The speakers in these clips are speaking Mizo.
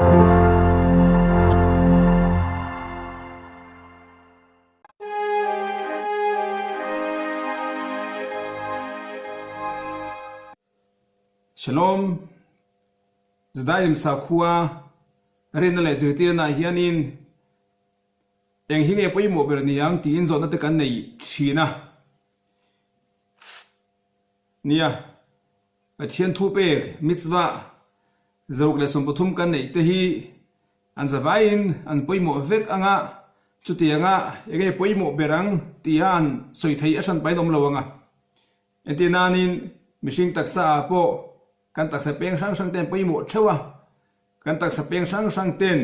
Shalom. Judaism sakhua rinna leh zirtirna ah hianin eng hi nge pawimawh ber ni ang tiin zawhna te kan nei thin a. Nia, Pathian thu pek, mitzvah, 113 kan neih te hi an zavaiin an pawimawh vek anga chutianga eng nge pawimawh ber ang tia an sawi theih a hran pahin awm lo anga. Entir nanin mihring taksa ah pawh kan taksa peng hrang hrang ten pawimawh theuh a, kan taksa peng hrang hrang ten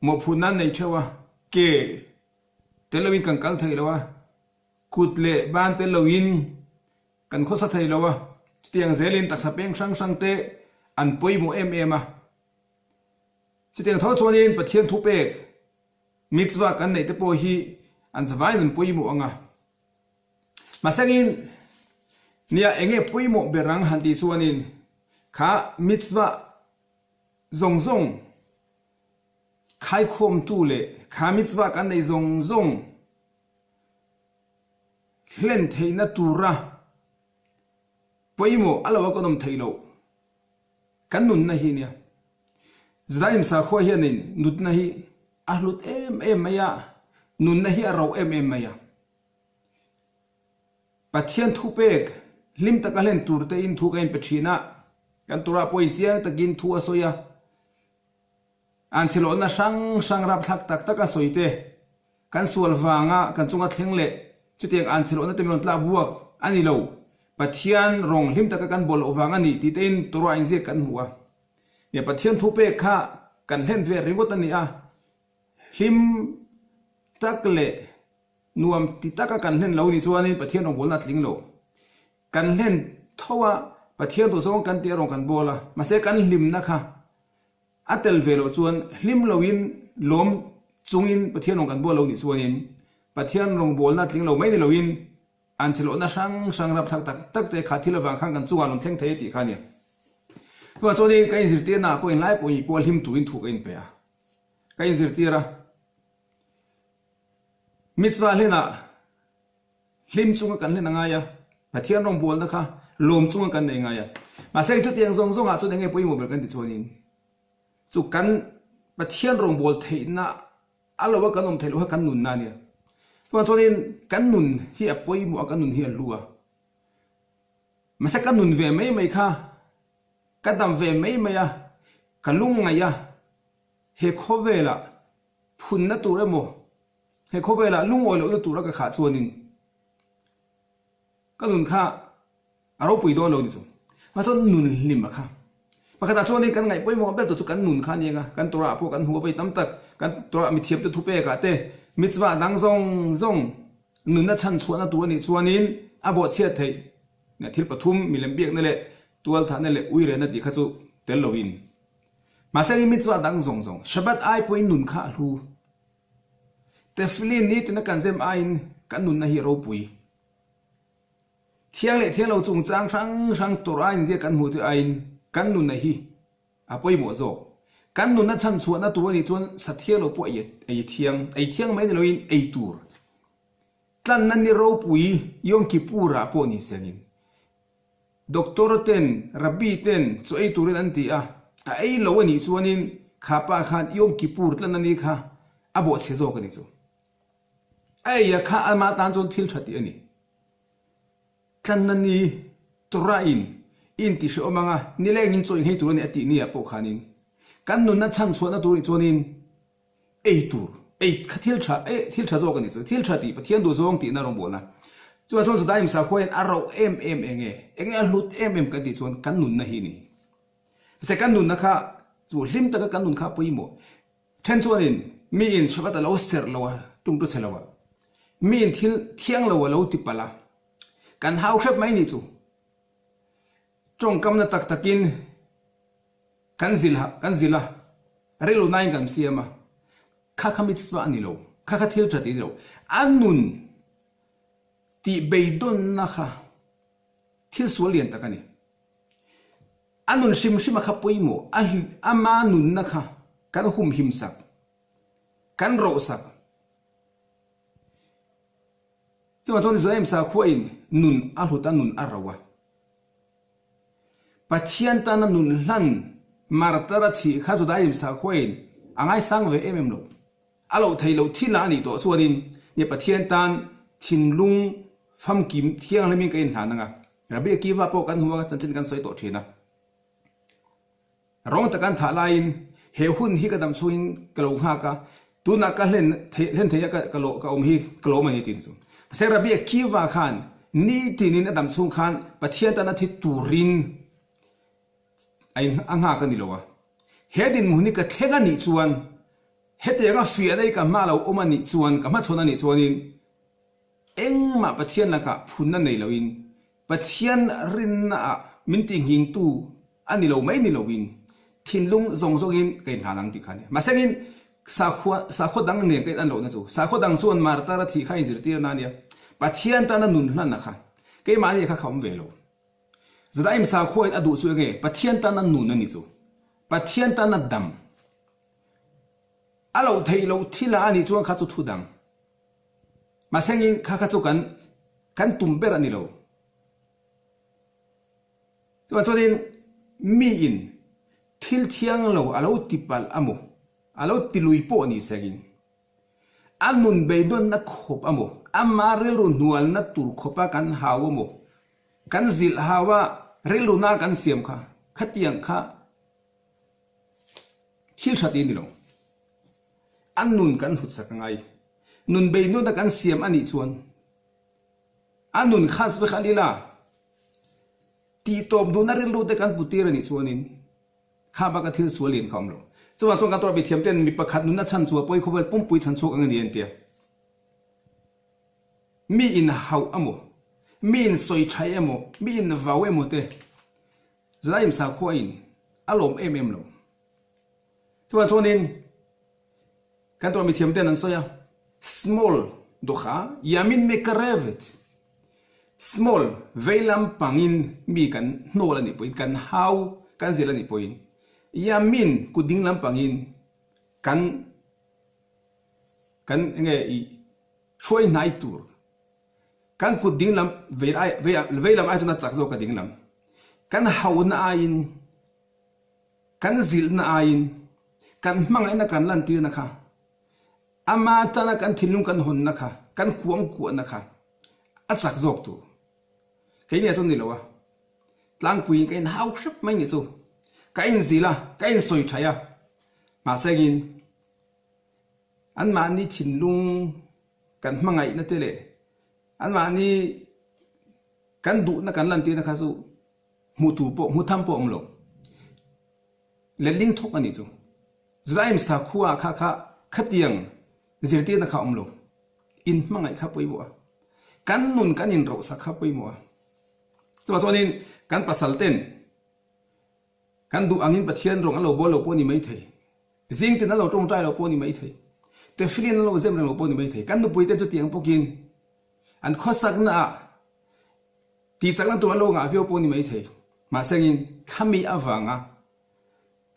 mawhphurhna an nei theuh a, ke tel loin kan kal thei lo a, kut leh ban tel loin kan khawsa thei lo a, chutiang zelin taksa peng hrang hrang te an pawimawh em em a. Chutiang tho chuanin Pathian thupek, mitzvah kan neih te pawh hi an zavaiin an pawimawh ang a. Mahsengin, nia eng nge pawimawh ber ang han tih chuanin kha mitzvah zawng zawng khaikhawmtu leh kha mitzvah kan neih zawng zawng hlen theihna tura pawimawh a lo a kan awm theih loh kan nunna hi nia. Judaism sakhua hianin nutna hi a hlut em em mai a, nunna hi a rauh em em mai a. Pathian thupek hlim taka hlen tur tein thu ka inpe thin a, kan Torah pawhin chiang takin thu a sawi a, an chhelawhna hrang hrang rapthlak tak tak a sawi te, kan sual vanga kan chunga thleng leh chutiang an chhelawhna te min rawn tlak buak a ni lo, Pathian rawng hlim taka kan bawl loh vang a ni tih tein Torah inziak kan hmu a. Nia Pathian thupek kha kan hlen ve ringawt a ni a, hlim tak leh Nuam ti taka kan hlen lo ni chuanin Pathian rawngbawlna a tling lo. Kan hlen tho a, Pathian duh zawng kan tih a rawn kan bawl a, mahse kan hlimna kha a tel ve loh chuan hlim loin lawm chungin Pathian rawn kan bawl lo nih chuanin Pathian rawngbawlna a tling lo mai ni loin an chhelawhna hrang hrang rapthlak tak tak te kha thil avang khan kan chungah rawn thleng thei a tih kha a ni. Chuvang chuanin ka inzirtirnaah pawh inlai pawh mi pawh hlim turin thu ka inpe a, ka inzirtir a. Mitzvah hlenah hlim chunga kan hlen a ngai a, Pathian rawngbawlna kha lawm chunga kan nei ngai a. Mahse chutiang zawng zawngah chuan enge pawimawh ber kan ti chuanin chu kan Pathian rawngbâwl theihna a lo a kan awm theih loh kha kan nunna a nia. Chuvang chuanin kan nun hi a pawimawh a, kan nun hi a hlu a. Mahse ka nun ve mai mai kha ka dam ve mai mai a, ka lungngaih a, he khawvelah Phunna tur emaw, he khawvelah lungawi lohna tura ka khah chuanin ka nun kha a ropui dawn lo ni chu. Mahse chuan nun hlim a kha. Pakhatah chuanin kan ngaih pawimawh ber tur chu kan nun kha a ni ang a, kan Torah pawh kan hmu a vei tam tak, kan Torah mithiamte thupekah te, mitzvah dang zawng zawng nunna chhan chhuahna tur a nih chuanin a bawhchhiat theih thil pathum milem biakna leh tualthahna leh uirehna tih kha chu tel loin Mahse i mitzvah dang zawng zawng, Shabbat ai pawhin nun kha a hlu. Tefillin nitin a kan zem aiin kan nunna hi a ropui. Thiang leh thiang lo chungchang hrang hrang Torah inziak kan hmuh te aiin kan nunna hi a pawimawh zawk. Kan nunna chhan chhuahna tur a nih chuan sa thiang lo pawh ei thiang, ei thiang mai ni loin ei tur. Tlanna ni ropui Yom Kippur-ah pawh ni sengin Doctor ten, Rabbi ten chaw ei turin an ti a, a ei lo a nih chuanin kha pa khan Yom Kippur tlan a ni kha a bawhchhe zawk a ni chu. A ei a kha ama tan chuan thil tha tih a ni. Tlanna ni Torah in i inti hrehawm anga nilengin chaw inghei tur a ni a tih ni ah pawh khanin kan nunna chhan chhuahna tur nih chuanin Ei tur, ei kha thil tha, ei thil tha zawk a ni chu, thil tha tih Pathian duh zawng tihna rawngbawlna. Chuvang chuan Judaism sakhua hian a rauh em em eng nge, eng nge a hlut em em kan tih chuan kan nunna hi a ni. Mahse kan nunna kha chu hlim taka kan nun kha a pawimawh. Then chuanin miin Shabbat a lo serh lo a, tungtu chhe lo a, miin thil thiang lo a lo ti palh a, kan hau hrep mai ni chu. Tawngkamna tak takin Kan zilh a, kan zilh a, rilru nain kan siam a, kha kha mitzvah a ni lo, kha kha thil tha tih a ni lo, a nun tih beidawnna kha thil sual lian tak a ni. A nun hrim hrim a kha pawimawh, a ama nunna kha kan humhim sak, kan roh sak. Chuvang chuan Zoem sakhuain nun a hlut a, nun a ro a. Pathian tana nun hlan martar a thih kha Judaism sakhuain a ngaisang ve em em lo. A loh theih loh thil a anih tawh chuanin nge Pathian tan thinlung famkim thianghlimin ka inhlan ang a. Rabbi Akiva pawh kan hmu a, chanchin kan sawi tawh thin a. Rawng tak an thah laiin he hun hi ka dam chhungin ka lo nghak a, tunah ka hlen theih hlen theih a ka ka ka awm hi ka lawm a ni tiin chu. Mahse Rabbi Akiva khan nitinin a dam chhung khan Pathian tana thi turin a in a nghak a ni lo a. He dinhmun hi ka thleng a nih chuan hetianga fiahna hi ka hma lo awm a nih chuan ka hmachhawn a nih chuanin engmah Pathian lakah phunna nei loin Pathian rinnaah min tinghingtu a ni lo mai ni loin thinlung zawng zawngin ka inhlan ang tih kha a ni. Mahsengin sakhua sakhua dang nen ka inan lohna chu sakhua dang chuan martar a thih kha inzirtirna a nia. Pathian tana nun hlanna kha keimahni kha kha awm ve lo. Judaim sakhuain a duh chu enge? Pathian tana nun a ni chu. Pathian tana dam. A loh theih loh thil a anih chuan kha chu thu dang. Mahsengin kha kha chu kan kan tum ber a ni lo. Chuvang chuanin miin thil thiang lo a lo ti palh a maw, a lo ti lui pawh ni sengin a nun beidawnna khawp a maw, ama rilru hnualna tur khawpa kan hau a maw, kan zilh hau a rilru na kan siam kha khatiang kha Thil tha ti a ni lo. A nun kan hlutsak a ngai. Nun beinuna kan siam a nih chuan a nun khas vek a lila tihtawp duhna rilru te kan putir a nih chuanin kha baka thil sual lian kha a awm lo. Chuvang chuan kan tawrh mithiam ten mi pakhat nunna chhan chu a pawi khawvel pumpui chhan chhuak ang a ni an ti a. Mi in hauh emaw, mi in sawi thaih emaw, mi in vau emaw te Zulaim sakhuain a lawm em em lo. Chuvang chuanin kan tawh mithiam ten an sawi a, small dawkha yamin mekarevet, small veilam pangin mi kan hnawl a nih pawhin, kan hau kan zilh a nih pawhin, yamin kut dinglam pangin kan kan enge i hruai hnai tur. Kan kut dinglam vei ai vei lam ai chuan a chak zawk a dinglam. Kan hauhna aiin, kan zilhna aiin, kan hmangaihna kan lantirna kha, ama tana kan thinlung kan hawnna kha, kan kuangkuahna kha a chak zawk tur. Keini ah chuan ni lo a, tlangpuiin ka inhau hrep mai ni chu. Ka inzilh a, ka insawi thaih a, mahse engin anmahni thinlung kan hmangaihna te leh anmahni kan duhna kan lantirna kha chu hmuh tur pawh hmuh tham pawh a awm lo. Letling thawk a nih chu. Judaim sakhua kha kha khatiang zirtirna kha a awm lo. In hmangaih kha pawimawh a. Kan nun kan inrohsak kha pawimawh a. Chuvang chuanin kan pasal ten Kan duh angin Pathian rawng an lo bawl lo pawh a ni maithei. Zing tin an lo tawngtai lo pawh a ni maithei. Tefilin an lo zem reng lo pawh a ni maithei. Kan nupuite chutiang bawkin an khawsaknaah tihchakna tur an lo ngah viau pawh a ni maithei. Mahsengin khami avanga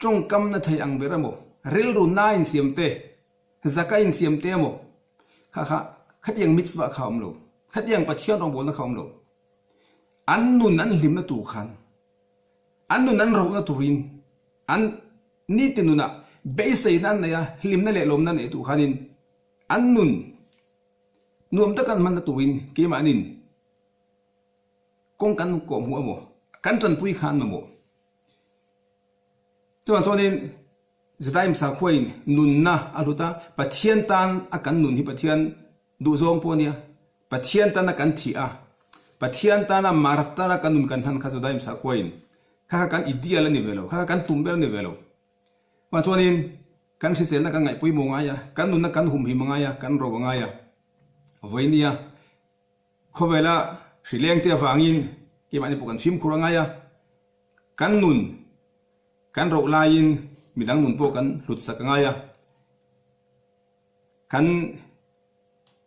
tawngkamna thei ang ber emaw, rilru na insiam te, zaka insiam te emaw kha kha khatiang mitzvah kha a awm lo. Khatiang Pathian rawngbawlna kha a awm lo. An nun an hlimna tur khan An nun an rohna turin an nite nunah beiseina an nei a, hlimna leh lawmna an ei tur khanin an nun nuam taka an hmanna turin keimahnin kawng kan kawhhmuh emaw, kan tanpui kha an mamawh. Chuvang chuanin Judaim sakhuain nunna a hlut a, Pathian tan a kan nun hi Pathian Duhzawng pawh ania, Pathian tana kan thih a, Pathian tana martar a kan nun kan hlan kha Judaim sakhuain kha kha kan ideal a ni ve lo, kha kha kan tum ber a ni ve lo. Chuvang chuanin kan hriselna kan ngaih pawimawh ngai a, kan nunna kan humhim a ngai a, kan ro a ngai a. Vawinia khawvela hrileng te avangin keimahni pawh kan fimkhur a ngai a, kan nun kan roh laiin midang nun pawh kan hlutsak a ngai a. Kan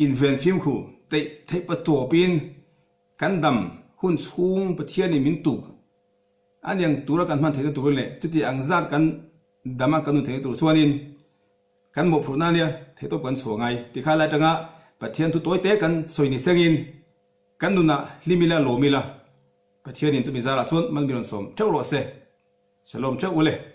inven fimkhur teih theih pa tawpin kan dam hun chhung Pathianin min tuk. Ani ang tura kan hman theihna turin leh chuti ang zat kan dama kan nun theihna tur chuanin kan mawhphurhna ania theihtawp kan chhuah ngai. Tikha lai atanga Pathian thu tawi te kan sawi ni sengin kan nunah hlim ila lawm ila Pathianin chumi zarah chuan mal mi rawn sawm theuh rawh se. Shalom theuh ule.